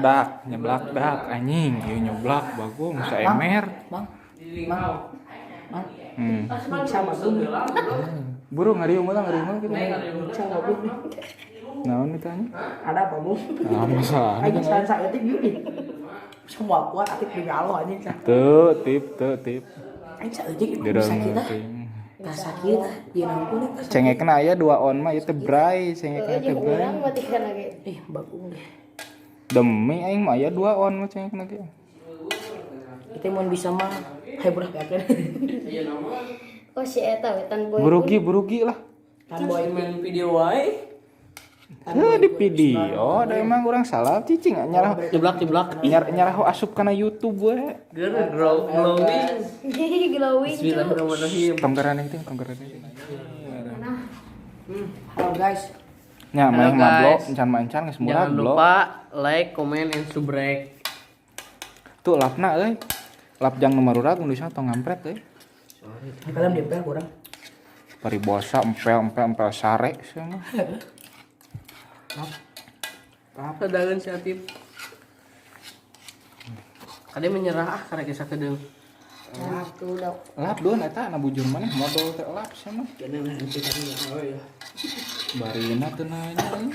Dak, nyeblak dak anjing, ieu nyeblak bagong saemer. Bang. Bang. Bang. Bisa bagong. Buru ngariung lah, ngariung lah gitu. Bisa bagong. Naon itu anjing? Ada bagong. Ah, masa Aing salah saeutik ieu ih. Semua kuat atik demi Allah anjing. Tuh, tip, tuh, tip. Aing saeutik Dia bisa kita. Tah sakit tah. Ieu nampun tah. Cengekna aya 2 on mah ieu teh bray, cengekna teh Jeung bray. urang mati kana ge. Ih, bagong deh. Demi aing mah aya 2 on mah cengekna ge. Kita mun bisa mah hayu beakeun. Oh si eta we tan boy. Burugi, burugi lah. Tan boy Main video wae. Heuh di video, da emang urang salah cicing nyarah Jeblak jeblak. nyar nyarah asup kana YouTube we. Geus glowing. Glowing cu. Bismillahirrahmanirrahim. Tong garaneh teh, tong garaneh. Halo guys. Nya Halo, maneh mah blok, guys. encan mah encan geus murah Jangan blok. lupa like, comment, and subscribe. Tuh lapna euy. Lap jang nu marurag mun bisa tong ngampret euy. Di film dempel kurang. Paribosa empel empel empel sare sia mah. Kadangan si Atip. Kade menyerah ah karena kisah kedeung. Nah, tuh dok. Lap doon eta na bujur maneh modal teh lap sia mah. Barina teu nanya euy.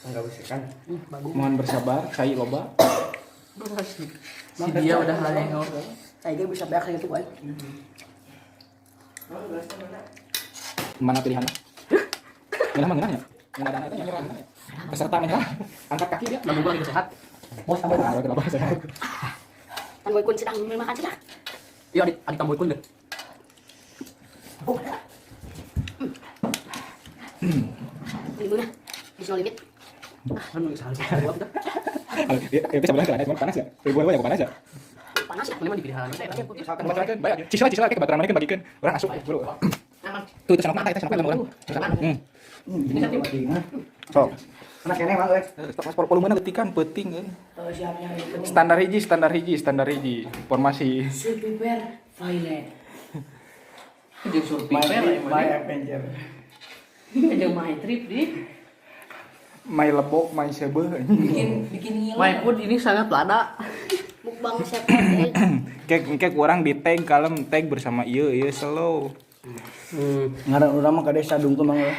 Enggak bisa kan. Mohon bersabar, cai loba. Si dia udah laleo. Saya ge bisa beak gitu wae. Mana pilihannya? Ngeunah mah ngeunah nya. Ngeunah dana eta nya nyerah ngeunah nya. Peserta menyerah, angkat kaki dia. Lagu gua lagi sehat. Bos tambah kenapa sehat. Tan boy kun sedang makan sedang. Iya adik adik tamboy kun deh. Gimana? Bisa limit. Kan seharusnya gua udah. Ya, itu sebenarnya celana cuma panas ya. Ribuan banyak panas ya. Panas ya. Ini mah dipilih halal. Misalkan kan bayar. Cisla cisla kayak baturan mana kan bagikeun. Urang asup bro. Tuh itu sanok mata, itu sanok mata urang. Hmm. Sok. Anak kene mah euy. Stok mas volumena letikan peuting euy. Siapnya yang penting. Standar hiji, standar hiji, standar hiji. Formasi. Super Violet. Jeung survivor ya My mana. adventure. Jeung my trip di. My lebok, my sebeuh. Bikin bikin ngiler. My food ini sangat lada. Mukbang sepot euy. Kek kek urang di tag kalem tag bersama ieu ieu slow. Ngaran urang mah kade sadungku mang euy.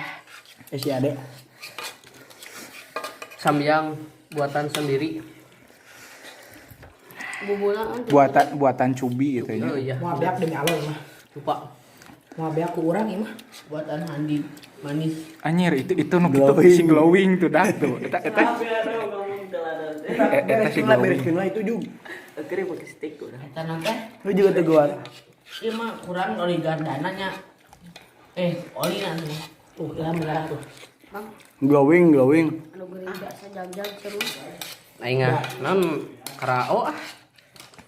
Eh si Ade. Samyang buatan sendiri. Bubuna kan. Buatan buatan cubi gitu nya. Oh iya. Moal beak demi Allah mah. Lupa. Moal beak ku urang ieu mah. Buatan Handi manis. Anjir itu nu kitu si glowing tuh dah tuh. Eta eta eta si Bereskeun lah, glowing. bereskeun lah itu juga. Eta nanti Lu juga tuh gua. ieu mah kurang oli gardananya. Oli nanti. Tuh, ilham merah tuh. Bang, Glowing, glowing. anu geuring sajag-jag seru. Aing ah, non karao ah.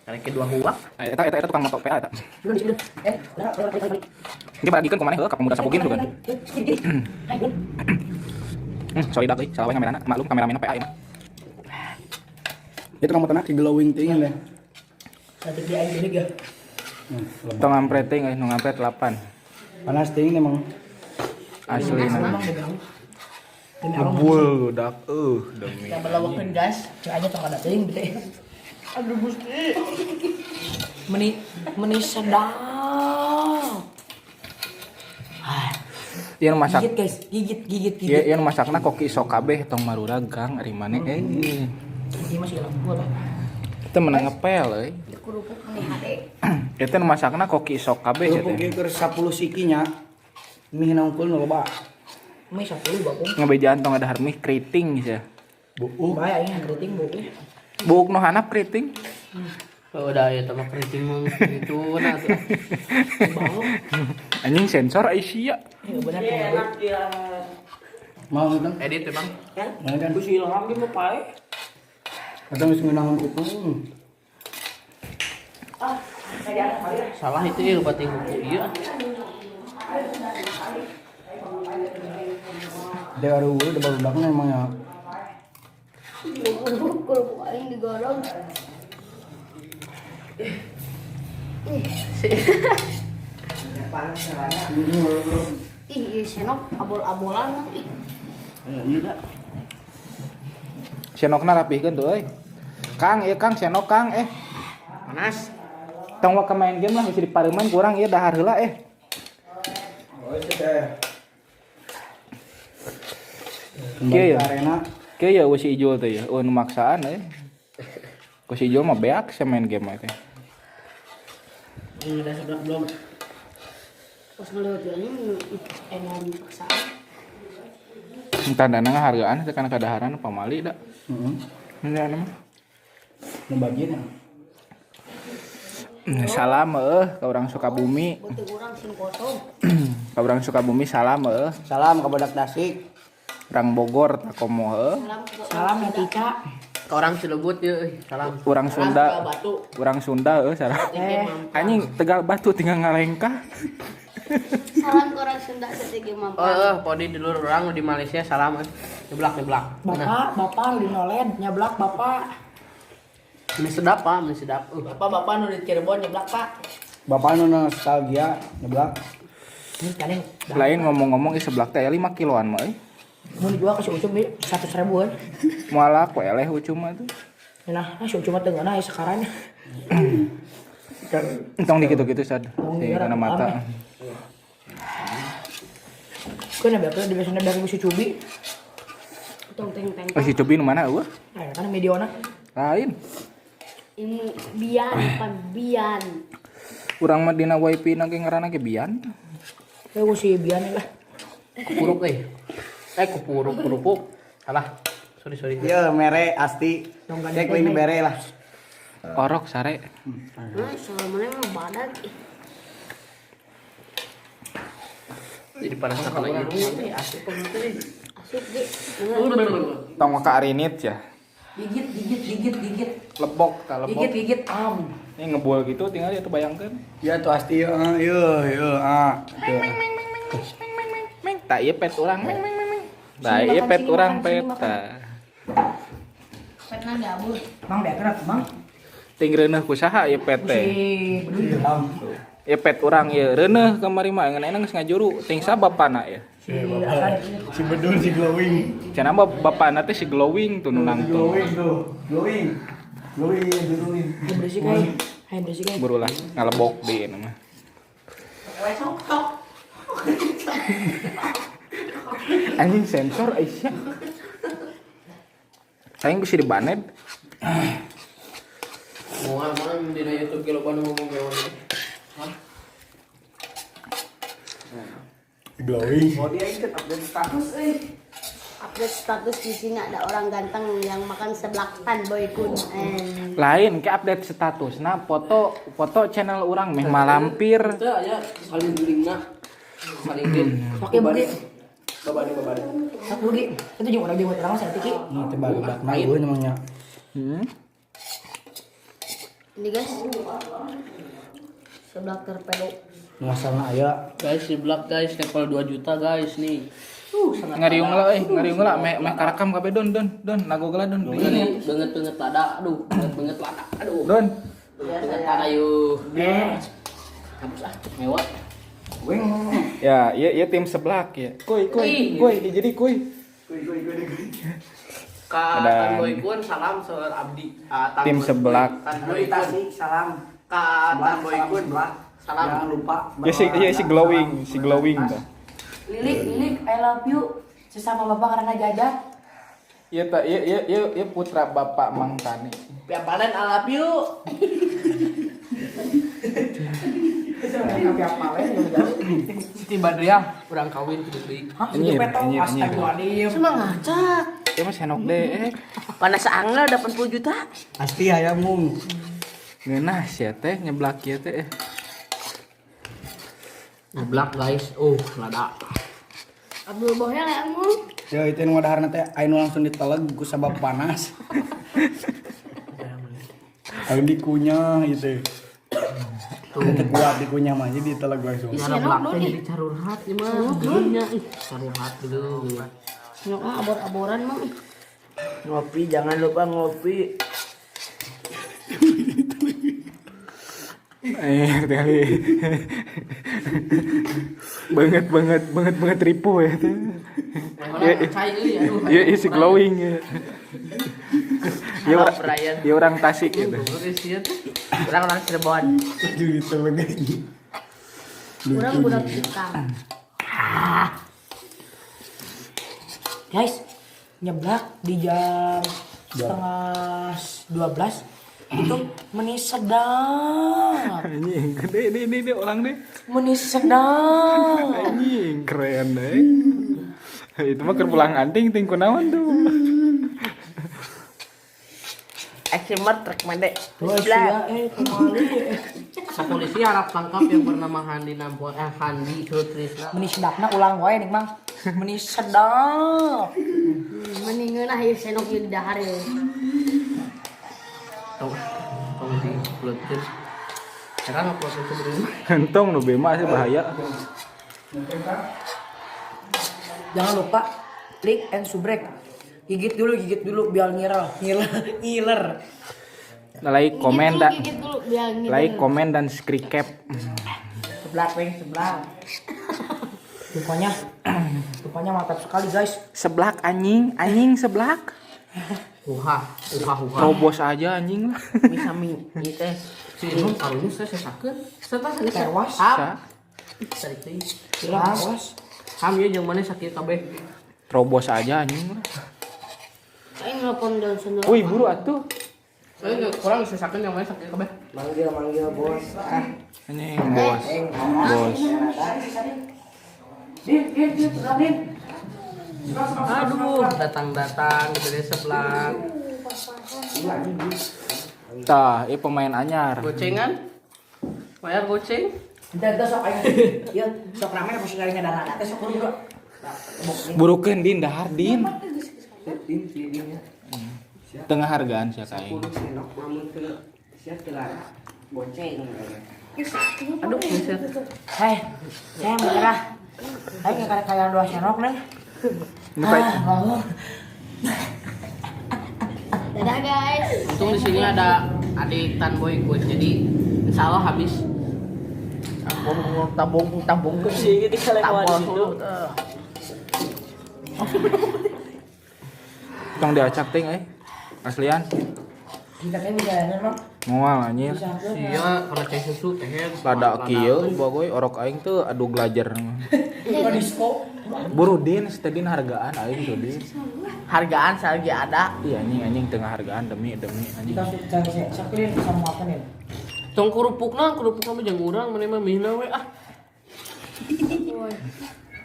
Karek dua huak. Eta eta eta tukang moto PA eta. Dulu di sini. Udah, udah, udah, udah. Engke bagikeun ku maneh heuh ka pemuda sapugin tuh kan. Sorry dak euy, salah we kamerana. Maklum kameramenna PA ieu mah. Itu kamu tenang si glowing ting deh. Satik dia aing geuning ya. Tong ngampret teh nu ngampret 8. Panas ting emang. Asli Emang nah. demi Allah. Demi Allah. Ngebul dak demi. Kita belawakeun gas. Cek aja tong ada teuing teh. Aduh Gusti. Meni meni sedap. Ah, Ieu nu masak. gigit guys, gigit gigit Ieu gigit. ieu nu masakna koki sok kabeh tong marurag Kang ari maneh euy. Ini masih hilang gua teh. Itu menang ngepel euy. Kerupuk meni hade. Itu nu masakna koki sok kabeh sia Kerupuk teh. ieu keur 10 sikinya. Mie nangkul nu loba. Mie 10 bakung. Ngebejaan tong ada mie keriting sia. Buuk. Bahaya ini keriting bu. Buuk nu hanap keriting. Oh, udah ya mah keriting mah gitu nah tuh. Anjing sensor Aisyah. Iya benar tuh. Mau kan? Edit emang. Mau kan? Ku si Ilham ge mah pae. Atau geus ngeunaheun kuku. Salah itu ya bating kuku ieu. Dia ada udah baru dakna emang ya. Kerupuk aing digorong. Ih, ieu senok abol-abolan ih. Iya. Senokna rapihkeun tuh euy. Kang, ieu Kang senok Kang eh. Panas. Tong waka main game lah bisa dipareuman kurang ieu dahar heula eh. Oh, teh. Kieu ya. Arena. Kieu ya si Ijul teh ya. Oh nu maksaan euy. Ku si Ijul mah beak sia main game mah teh. Ini udah seblak belum? Pas ngeliat ini enak paksaan. Tandana ngahargaan teh kana kadaharan pamali da. Heeh. Ini mah. Nu bagian ya. Salam eueuh ka urang Sukabumi. Butuh urang sing kosong. Ka urang Sukabumi salam eueuh. Salam ka budak Tasik. Urang Bogor tak komo heuh. Salam ke Salam ya Tika. Ke orang Cilebut ya, euy. Salam. Urang Sunda. Tegal Batu. Urang Sunda eueuh salah. Anjing Tegal Batu tinggal ngalengkah. Salam ke orang Sunda setinggi Oh, mampan. podi dulur urang di Malaysia salam euy. Nyeblak nyeblak. Nah, Bapak, bapak nu di Nolen, nyablak bapak. mie sedap, Pak, mie sedap. Bapak-bapak nu di Cirebon nyeblak, Pak. Bapak nu nostalgia nyeblak. Ini kadang Lain ngomong-ngomong ieu seblak teh aya 5 kiloan mah euy. mau dijual ke si Ucup nih 100 ribuan. Moal laku eleh ucu mah tuh. Nah, si Ucup mah teu ngeunah sekarang. Entong di gitu-gitu sad. Tong Si di kana mata. Keun beak di biasana beak si Cubi. Tong teng teng. Oh, si Cubi nu mana eueuh? Nah, kan mediona. Lain. Ini bian, pan bian. Urang mah dina WiFi na ge ngaranna ge Bian. Ya gua si Bian lah. Kupuruk euy. Kupuruk kerupuk. Salah. Sorry, sorry. Iya, mere asti. Cek ini bere lah. Orok sare. Nah, salamannya mah badag. Jadi panas satu lagi. Asup ge. Tong ka arinit ya. Gigit, gigit, gigit, gigit. Lebok ta lebok. Gigit, gigit am. Ini ngebul gitu tinggal ya tuh bayangkeun. Ya tuh asti heeh, ieu ieu ah. Meng, tak ieu pet urang meng meng meng. Tah ieu pet urang pet. Tah. Petna gabut. Mang beak kenapa, Mang? Ting reuneuh ku saha ieu pet teh. Si Bedul. Ieu pet urang ieu reuneuh kamari mah ngan enak geus ngajuru ting sa bapana ya. Si Asan. Si bedul si glowing. Cenah mah bapana teh si glowing tuh nu nangtung. Glowing tuh. Glowing. Glowing glowing. Ayo berisik ai. Ayo berisik ai. Burulah ngalebok deui ieu mah. Anjing sensor Aisyah. Aing bisa dibanet. Moal moal dina YouTube ge loba nu ngomong ge. Glowing. Update status di sini ada orang ganteng yang makan seblak tan boykun. Lain ke update status. Nah, foto foto channel urang meh malampir. Teu aya saling gulingna. Saling din. Pakai bugi. Babade babade. Sok bugi. Itu jeung urang mah saeutik ki. Ini teh bagedak mah eueuh namanya. Ini guys. Seblak torpedo. Nu asalna aya. Guys, seblak guys level 2 juta guys nih. Ngariung lah euy, ngariung lah meh meh karakam kabeh don don don nagog lah don. Ini banget-banget lada, aduh, banget-banget lada, aduh. Don. Banget lada yuk. Hapus ah, mewah. Wing. Ya, iya iya tim seblak ya. Kuy kuy kuy jadi kuy. Kuy kuy kuy kuy. Ka Dan- Tan Boy Kun salam seur abdi. Tim seblak. Tan Boy Kun. Tasik salam. Ka Tan Boy Kun. Salam. Jangan lupa. Ya si glowing, si glowing tuh. Lilik, Lilik, I love you. Sesama bapak karena jajan. Iya ta, iya iya iya iya putra bapak Mang Tani. Piak panen I love you. Siti Badriah urang kawin kudu deui. Hah, si Anjir, Jepeto, anjir, anjir. astagfirullahaladzim. Cuma ngacak. Ya mas senok deh. Panas angel 80 juta. Asti hayam mung. Ngeunah sia teh nyeblak ieu teh. Nyeblak guys. Oh, lada. Abdul Bohel ya mu. Ya itu nu daharna teh anu langsung diteleg ku sabab panas. Anu dikunyah gitu. Itu kuat dikunyah mah jadi diteleg langsung. Nyeblak teh jadi carurhat ieu mah. Dulunya ih, carurhat dulu. Senok mah abor-aboran mah. Ngopi jangan lupa ngopi. Kali. Banget banget banget banget ripu ya teh. Mana cai euy aduh. Iya, iya si glowing ya. Ya Halo, orang, Brian. ya orang Tasik gitu. Orang-orang Cirebon. Jadi telega ini. Orang budak tukang. Guys, nyeblak di jam 11.30 itu meni sedap. Anjing, gede ini orang deh. Meni sedap. Anjing, keren deh. Itu mah keur pulang anting ting kunaon tuh. Eksimer trek mende. Wah, sia kemali. Polisi harap tangkap yang bernama Handi Nampol Handi Sutrisna. Meni sedapna ulang wae nih, Mang. Meni sedap. Mendingan ah ieu senok ieu di dahar ya. Tong tong di uploadkeun. Sekarang upload itu beri. Entong nu bema sih bahaya. Jangan lupa like and subrek. Gigit dulu biar ngiler, ngiler, ngiler. Like, komen dan Gigit dulu biar ngiler. like, komen dan screen cap. Sebelah, weng, sebelah. Rupanya, rupanya mantap sekali guys. Seblak anjing, anjing seblak. Uha, uha, uha. Terobos aja anjing lah. Misami ieu teh. Si Ilham karunya saya sesakeun. Serta Tewas. Ham. Tarik deui. Gila, awas. Ham ieu jeung maneh sakit kabeh. Terobos aja anjing lah. Aing nelpon Johnson dulu. Wih, buru atuh. Saya kurang sesakeun jeung maneh sakit kabeh. Manggil-manggil bos. Ah, Anjing, bos. Bos. Din, din, din, sebelah, din. Aduh, datang-datang gede seblak. Tah, ieu pemain anyar. Gocengan? Bayar goceng? Entar, entar sok aing. Ya, sok rame apa sih nyari dana teh sok buru. Burukeun din dahar din. Tengah hargaan sia ka aing. sendok lamun teu sia teu lara. Goceng. Aduh, buset. Hei, saya menyerah. Aing nggak kayak dua sendok nih. Nu kayak Ah, Dadah guys. Untung di sini ada adik Tan Boy ikut. Jadi insya Allah habis. Tabung, tabung, tabung. Sih gitu kalau Tabung dulu. Tong diacak ting euy. Aslian. Kita kan bisa emang Moal anjir. bisa Iya, karena cai susu teh. Lada kieu bogoy orok aing tuh aduh gelajer. Disco. Buru din, setedin hargaan aing tuh din. Hargaan selagi ada. Iya anjing anjing tengah hargaan demi demi anjing. Kita cari saklin sama apa nih? Tong kerupukna, kerupukna mah jeung urang maneh mah mihna we ah.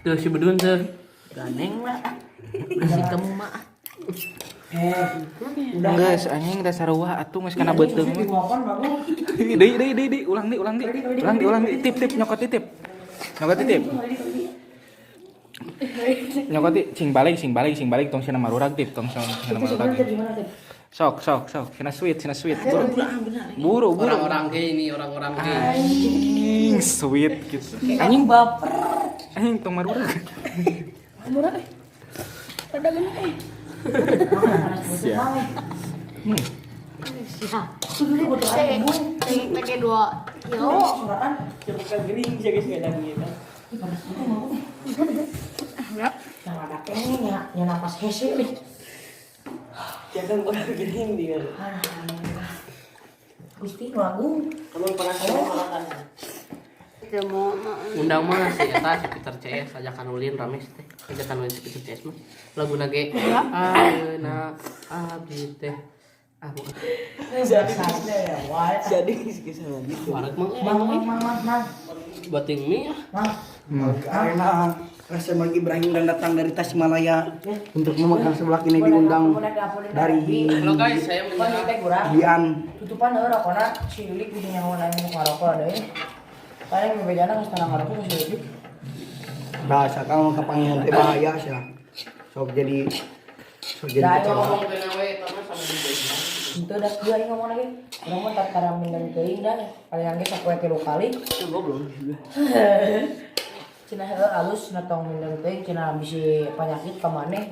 Tuh si bedun tuh. Ganeng lah. Bisi kamu mah. ah. Udah. Geus anjing dasar sarua atuh geus kana beuteung mah. Diguapan bagus. Deui deui deui deui ulang deui ulang deui. Ulang deui ulang deui tip tip nyokot tip. Nyokot tip. Nyokot tip sing balik sing balik sing balik tong cenah marurag tip tong cenah marurag. Gimana tip? Sok sok sok cenah sweet cenah sweet. Buru buru buru. Orang-orang gay ini, orang-orang gay. Anjing sweet gitu. Anjing Baper. anjing tong marurag. Murah eh. Rada gini eh. Siap. Siap. Pakai 2 kilo. Yang ada kayaknya nya napas hese nih. Jangan orang gering dia. Gusti nu agung. Kamu pernah makan. Teu mau mah. Undang mah si eta si Peter CS ajakan ulin rame sih teh. Ajakan ulin si Peter CS mah. Laguna ge ayeuna abdi teh. Ah bukan. Jadi kisah gitu. Wareg mah Mang mang mang mang mang. bating mie ah. Mang. Karena Rasa Malik Ibrahim dan datang dari Tasikmalaya untuk memakan seblak ini diundang dari Halo guys, saya menyerah. Teh kurang. Dian. Tutupan heuh rokona si Lilik kudu nyaho aing nu ngarokok deui. Paling bebejana geus tanah ngarokok si Lilik. Bahasa kamu kepangihan teh bahaya sih. Sok jadi sok jadi Dah, kecewa. Ngomong teh we eta mah sama di Itu dah dua aing ngomong lagi. Urang mah tara mindeng teuing dah. Paling ge sapoe 3 kali. Goblok. Cenah heuh alus cenah tong mindeng teuing cenah bisi penyakit ka maneh.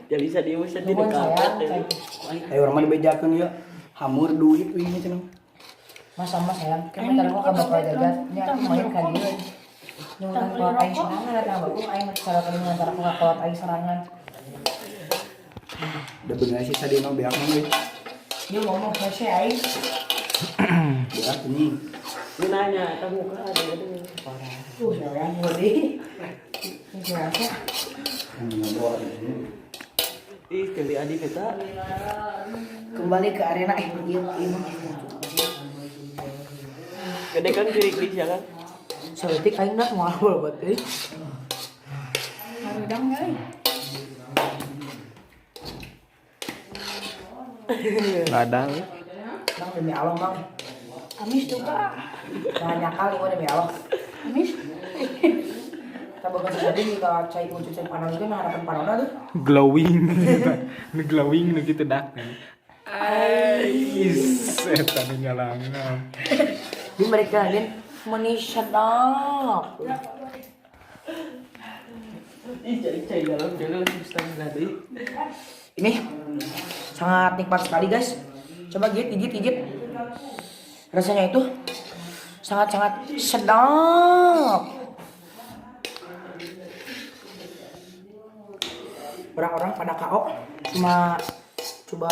Jadi bisa dia bisa di Nuhun sayang. Ayo urang mah dibejakeun ieu. Hamur duit we nya cenah. Mas sama sayang, kan bentar aku ke bapak jagat, nya aku main ka dieu. Nyuruh kolot aing serangan datang baku aing cara kali ngantar aku ka kolot aing serangan. Udah bener sih tadi mah beak mah euy. Dia ngomong hese aing. Beak ini. Lu nanya, eta muka ada ada parah. Saya ngodi. Biasa. Ngobrol ini. Ih, kali adik eta. Kembali ke arena iya iya. Gede kan kiri kiri kan. Saeutik aing dah moal buat euy. Harudang euy. Lada euy. Bang demi Allah bang. Amis juga. Banyak kali gua demi Allah. Amis. Kita bakal jadi kalau cai muncul cai panon itu nah harapan panona tuh. Glowing. Nu glowing nu kitu dak. Ais, eta nu nyalangan. Di mereka din meni sedap. Ih, jadi cai dalam jalan stamina deui. Ini sangat nikmat sekali guys. Coba gigit gigit gigit. Rasanya itu sangat-sangat sedap. Orang-orang pada KO, cuma coba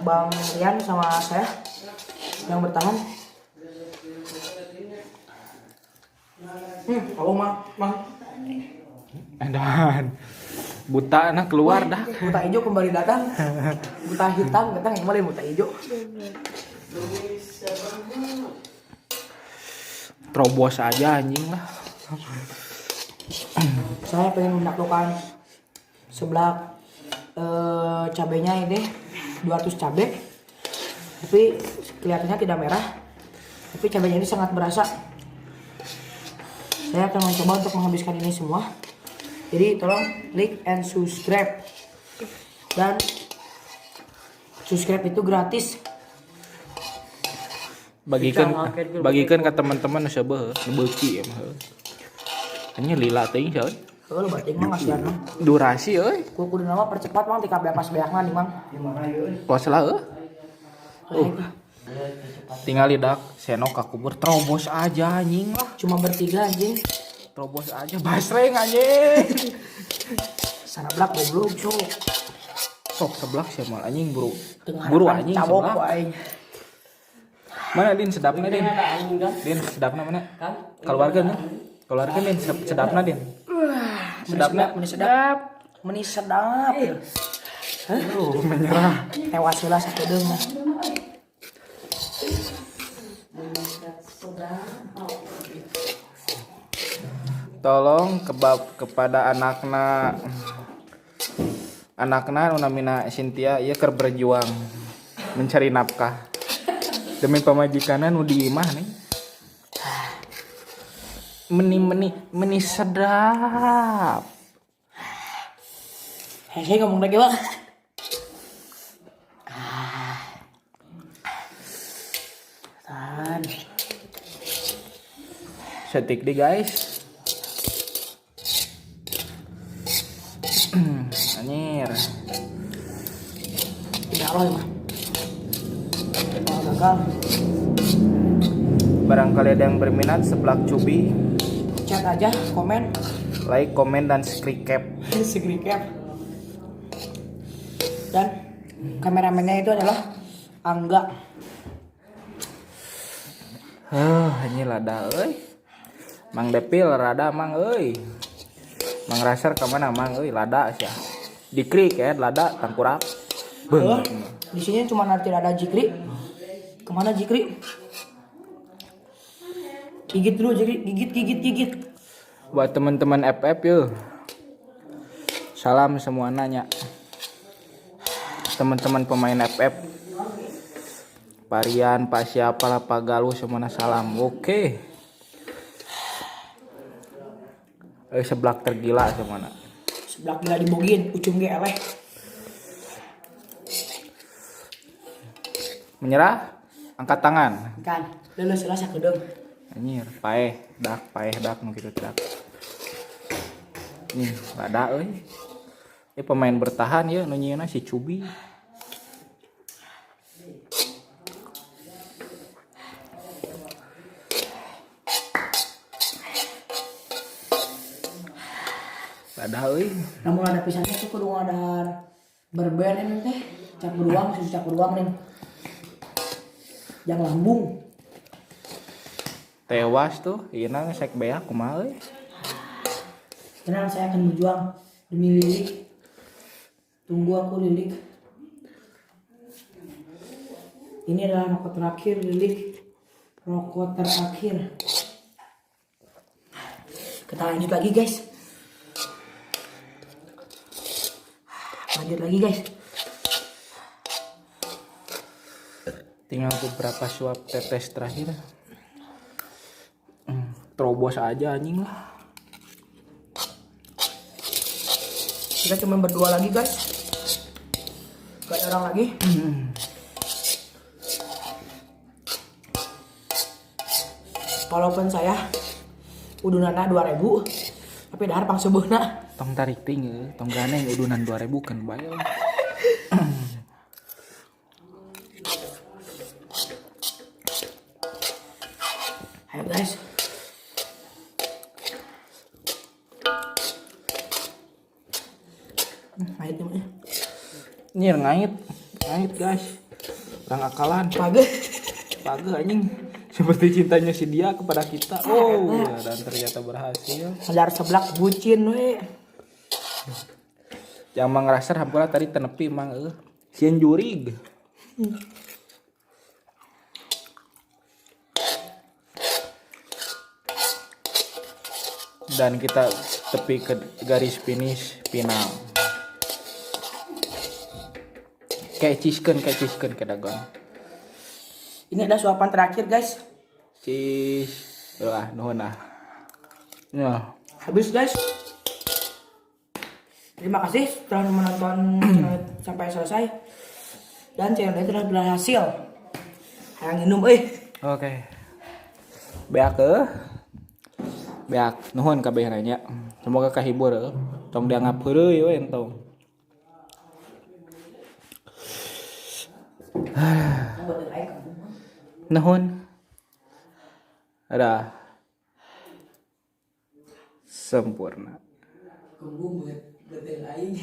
Bang Rian sama saya yang bertahan. Aku mah, Bang. Edan. Buta nah keluar dah. Buta hijau kembali datang. Buta hitam datang yang kembali buta hijau. Terobos aja anjing lah. Saya pengen menaklukkan seblak cabenya ini 200 cabe. Tapi kelihatannya tidak merah. Tapi cabenya ini sangat berasa. Saya akan mencoba untuk menghabiskan ini semua. Jadi tolong like and subscribe. Dan subscribe itu gratis. Bagikan bagikan ke teman-teman nu seubeuh, nu beuki emang heuh. Anjing lila teuing sia euy. Kalau bating mah ngasihan mah. Durasi euy. Ku kudu nama percepat mang tika beak pas beakna nih mang. Gimana yeuh? Tos lah euy. Tinggal dak senok ka kubur terobos aja anjing lah. Cuma bertiga anjing. Terobos aja basreng anjing. Sarablak goblok sok. Sok seblak sia mal anjing buru. Tengah Buru harapan anjing cawok seblak. ku aing. Mana Din sedapna Din? Ada anjing kan? Din sedapna mana? Kan? Keluarga nih. Keluarga Din sedapna Din. Sedapna. Meni sedap. Meni sedap. Menyerah. Tewas heula sakedeung mah. Tolong kebab kepada anakna anakna nu namina Cynthia ieu keur berjuang mencari nafkah demi pamajikanna nu di imah nih. Meni-meni meni sedap. Hei, ngomong lagi bang. Tahan. Setik deh guys. Anjir. Demi Allah ya mah. Gagal. Barangkali ada yang berminat seblak cubi, Chat aja, komen, like, komen dan screen cap. screen cap. Dan kameramennya itu adalah Angga. Heuh, anjir lada euy. Mang Depil rada mang euy. Mang Raser ka mana mang euy lada sia. Dikrik ya lada tangkurap. Beung. Di sini cuma nanti ada Jikri. Kemana Jikri? Gigit dulu Jikri, gigit gigit gigit. Buat teman-teman FF yuk. Salam semua nanya. Teman-teman pemain FF. Parian, Pak siapa lah, Pak Galuh semuanya salam. Oke. Seblak tergila semuanya. Seblak gila dibogin, ujung ge eleh. Menyerah? Angkat tangan. Kan, leuleus heula sakedeung. Anjir, paeh dak nu kitu dak. Nih, lada euy. Ini pemain bertahan ya nu nyieunna si Cubi. Lada euy. Namun ada pisangnya tuh kudu ngadahar Berben ini teh cap beruang, susu cap beruang nih. Yang lambung. Tewas tuh, ieu sek beak kumaha euy. Tenang, saya akan berjuang demi Lilik. Tunggu aku, Lilik. Ini adalah rokok terakhir, Lilik. Rokok terakhir. Kita lanjut lagi, guys. Lanjut lagi, guys. Tinggal beberapa suap tetes terakhir. Terobos aja anjing lah. Kita cuma berdua lagi, guys. Gak ada orang lagi. Walaupun saya udunana 2000, tapi dahar pangseubeuna. Tong tarik ting euy, tong ganeng udunan 2000 kan bae lah. Ayo, guys. Ngait nih. Nyir ngait, ngait guys. Orang akalan. Page. Page anjing. Seperti cintanya si dia kepada kita. Oh, dan ternyata berhasil. Sadar seblak bucin we. Yang Mang Raser hampura tadi tenepi mang eueuh. Sieun jurig. Dan kita tepi ke garis finish final. Kayak ciskeun ke dagon. Ini adalah suapan terakhir, guys. Cheese. Wah, nuhun ah. Ya. Habis, guys. Terima kasih telah menonton sampai selesai. Dan channel ini telah berhasil. Hayang minum euy. Oke. Beak eueuh. Beak nuhun kabeh nya. Semoga kahibur eueuh. Tong dianggap heureuy we entong. Nuhun. Ada. Sempurna. Kembung buat aing.